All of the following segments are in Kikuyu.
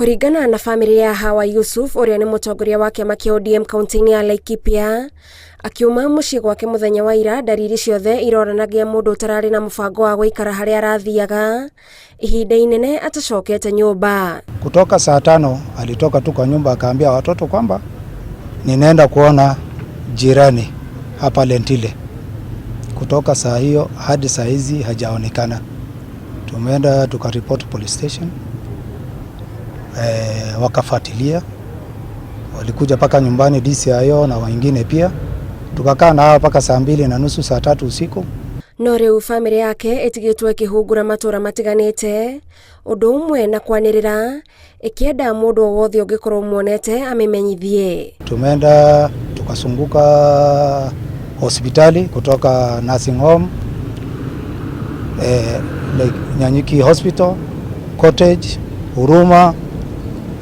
Kũringana na bamĩrĩ ya Hawa Yusuf ũrĩa nĩ mũtongoria wa kĩama kĩa ODM kaunti-inĩ ya Laikipia, akiuma mũciĩ gwake mũthenya wa ira, ndariri ciothe ironanagia mũndũ ũtararĩ na mũbango wa gũikara harĩa arathiaga ihinda inene atacokete nyũmba. Kutoka saa 5 alitoka tu kwa nyumba akaambia watoto kwamba ninaenda kuona jirani hapa Lentile. Kutoka saa hiyo hadi saa hizi hajaonekana. Tumeenda tukaripoti police station, wakafuatilia, walikuja mpaka nyumbani DCIO na wengine pia, tukakaa na hao mpaka saa 2:30, saa 3 usiku. No rĩu bamĩrĩ yake ĩtigĩtwo ĩkĩhungura matũra matiganĩte ũndũ ũmwe na kwanĩrĩra ĩkĩenda mũndũ o wothe ũngĩkorwo muonete amĩmenyithie. Tumeenda tukasunguka hospitali kutoka nursing home, like Nanyuki Hospital, Cottage, Huruma,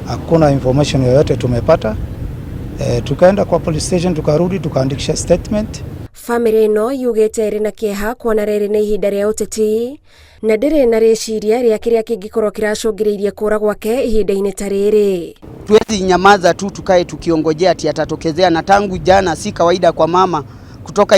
hakuna information yoyote tumepata. Tukaenda kwa police station, tukarudi tukaandikisha statement. Bamĩrĩ ĩno yugĩte ĩrĩ na kĩeha kuona rĩrĩ nĩ ihinda rĩa ũteti na ndĩrĩ na rĩciria rĩa kĩrĩa kĩngĩkorwo kĩracũngĩrĩirie kũra gwake ihinda-inĩ ta rĩrĩ. Tuwezi nyamaza tu tukae tukiongojea ati atatokezea, na tangu jana si kawaida kwa mama kutoka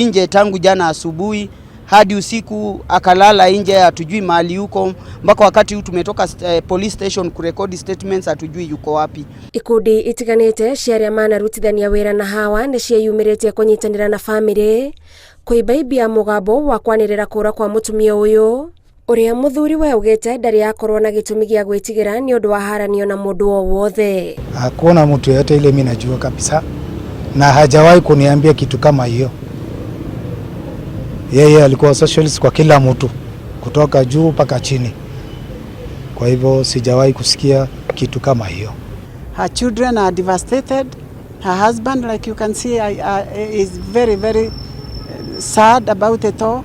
nje tangu jana asubuhi hadi usiku akalala nje, hatujui mahali yuko mpaka wakati huu tumetoka police station kurekodi statements, hatujui yuko wapi. Ikundi itiganĩte cia arĩa manarutithania wĩra na Hawa nĩ ciĩyumĩrĩtie kũnyitanĩra na bamĩrĩ kũimbaimbia mũgambo wa kwanĩrĩra kũra kwa mũtumia ũyũ ũrĩa mũthuri we augĩte ndarĩ akorwo na gĩtũmi gĩa gwĩtigĩra nĩ ũndũ wa haranio na mũndũ o wothe. Hakuna mtu yeyote ile mimi najua kabisa, na hajawahi kuniambia kitu kama hiyo. Yeye alikuwa socialist kwa kila mtu kutoka juu mpaka chini. Kwa hivyo sijawahi kusikia kitu kama hiyo. Her children are devastated. Her husband, like you can see, is very, very sad about it all.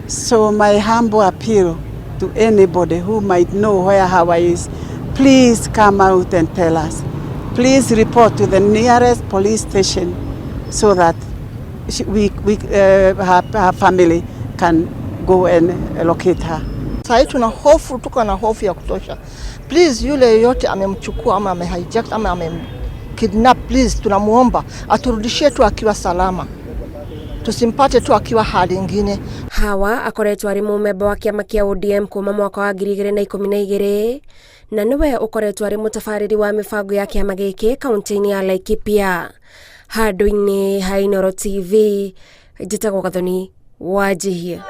So my humble appeal to anybody who might know where Hawa is, please come out and tell us. Please report to the nearest police station so that her family can go and locate her. Sasa tuna hofu, tuko na hofu ya kutosha. Please, yule yeyote amemchukua ama amehijack ama amemkidnap, please tunamuomba aturudishie tu akiwa salama, tusimpate tu akiwa hali ingine. Hawa akoretwo arĩ mũmemba wa kĩama kĩa ODM kuma mwaka wa 2012 na nĩwe ũkoretwo arĩ mũtabarĩri wa mĩbango ya kĩama gĩkĩ kaunti-inĩ ya Laikipia. Handũ-inĩ ha Inooro TV, njĩtagwo Gathoni Wanjihia.